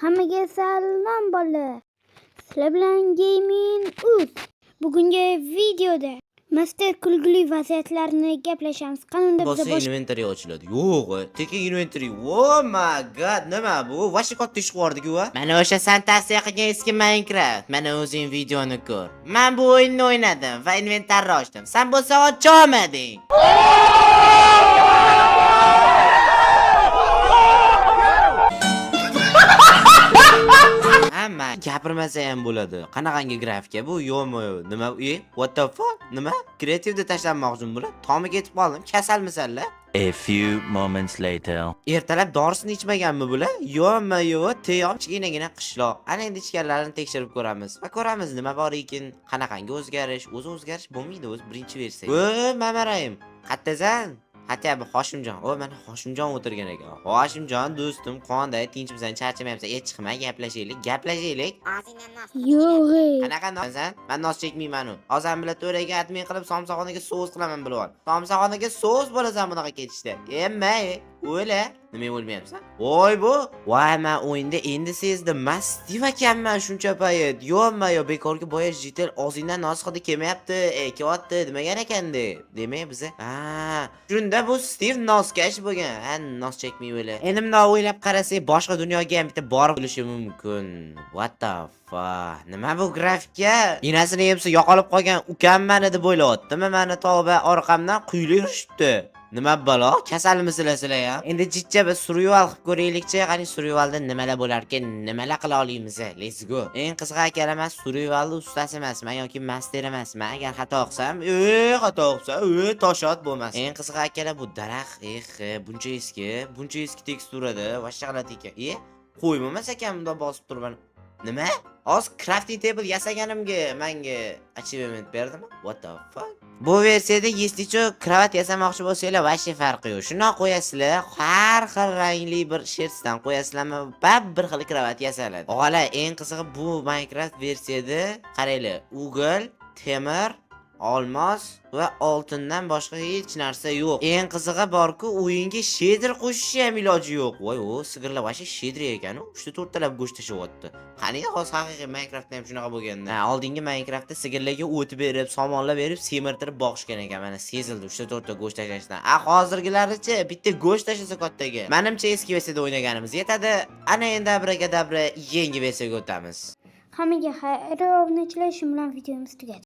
Hammaga salom, bolalar. Sizlar bilan Gaming Uz. Bugungi videoda master kulgili vaziyatlarni gaplashamiz. Qanunda biza Bossa bosh inventory ochiladi. Yo'q, tekin inventory. Oh my God, nima bu? Вообще katta ish qilyapti-ku. Mana o'sha san tavsiya qilgan eski Minecraft. Mana o'zing videoni ko'r. Men bu o'yinni o'ynadim va inventarni ochdim. San bo'lsa ocha olmading. Hamma gapirmasa ham bo'ladi. Qanaqangi grafika bu? Yo'qmi? Nima? E, what the fuck? Nima? Kreativda tashlanmoqchimi bular? Tomi ketib qoldim. Kasalmisanlar? A few moments later. Ertalab dorisini ichmaganmi bular? Yo'qmi, yo'q, teyom kichkinagina qishloq. Ana endi ichkarilarini tekshirib ko'ramiz. Va ko'ramiz nima bor ekan, qanaqangi o'zgarish. O'zi o'zgarish bo'lmaydi, o'zi birinchi versiya. O, mamarayim. Qayerdasan? Hatya bu Hoshimjon. O, mana Hoshimjon o'tirgan ekan. Hoshimjon do'stim, qanday, tinchmisan, charchamayapsan? E, chiqma, gaplashaylik, gaplashaylik. Yo'q. Qanaqa nosan? Men nos chekmayman u. Hozir bilan to'raga admin qilib somsaxonaga sous qilaman, bilib ol. Somsaxonaga sous bo'lasan bunaqa ketishda. Emma, o'la. Nima, o'lmayapsan? Voy bu. Voy, men o'yinda endi sezdim. Men Steve ekanman shuncha payt. Yo'qmi, yo bekorga boya житель og'zingdan nos hidi kelmayapti, kelyapti demagan ekanda. Demak, biza ha, shunda bu Steve noskash bo'lgan. Ha, nos chekmay o'la. Endi bundoq o'ylab qarasak, boshqa dunyoga ham bitta borib bo'lishi mumkin. What the fuck? Nima bu grafika? Enasini yemsa yo'qolib qolgan ukam mani deb o'ylayaptimi? Mani tavba, orqamdan quyilib yurishibdi. Nima balo? Kasalmisizlar sizlar ham? Endi jichcha biz survival qilib ko'raylikchi. Qani, survivalda nimalar bo'larkan, nimalar qila olamiz? Let's go. Eng qizig'i, akalar, men survivalni ustasi emasman yoki master emasman. Agar xato qilsam, xato qilsam, toshot bo'lmas. Eng qizig'i, akalar, bu daraxt, eh, buncha eski, buncha eski teksturada, вообще g'alati ekan. E, qo'ymamas ekan bundoq bosib turib. Nima? Hozir crafting table yasaganimga menga achievement berdimi? What the fuck? Bu versiyada, если что, kravat yasamoqchi bo'lsanglar, вообще farqi yo'q. Shundoq qo'yasizlar, har xil rangli bir шерсть dan qo'yasizlarmi, bab bir xil kravat yasaladi. Og'alar, eng qizig'i, bu Minecraft versiyada qaranglar, уголь, temir, olmos va oltindan boshqa hech narsa yo'q. Eng qizig'i borku, o'yinga shader qo'shishni ham iloji yo'q. Voy, o, sigirlar вообще shader ekan-u. 3 ta 4 talab go'sht tashlayapti. Qani, hozir haqiqiy Minecraftda ham shunaqa bo'lganda. Ha, oldingi Minecraftda sigirlarga o't berib, somonlar berib, semirtirib boqishgan ekan. Mana sezildi 3 ta 4 ta go'sht tashlashdan. A hozirgilarichi bitta go'sht tashlasa kattaga. Menimcha, eski versiyada o'ynaganimiz yetadi. Ana endi abrакadabra yangi versiyaga o'tamiz. Hammaga xayr, obunachilar, shu bilan videomiz tugadi.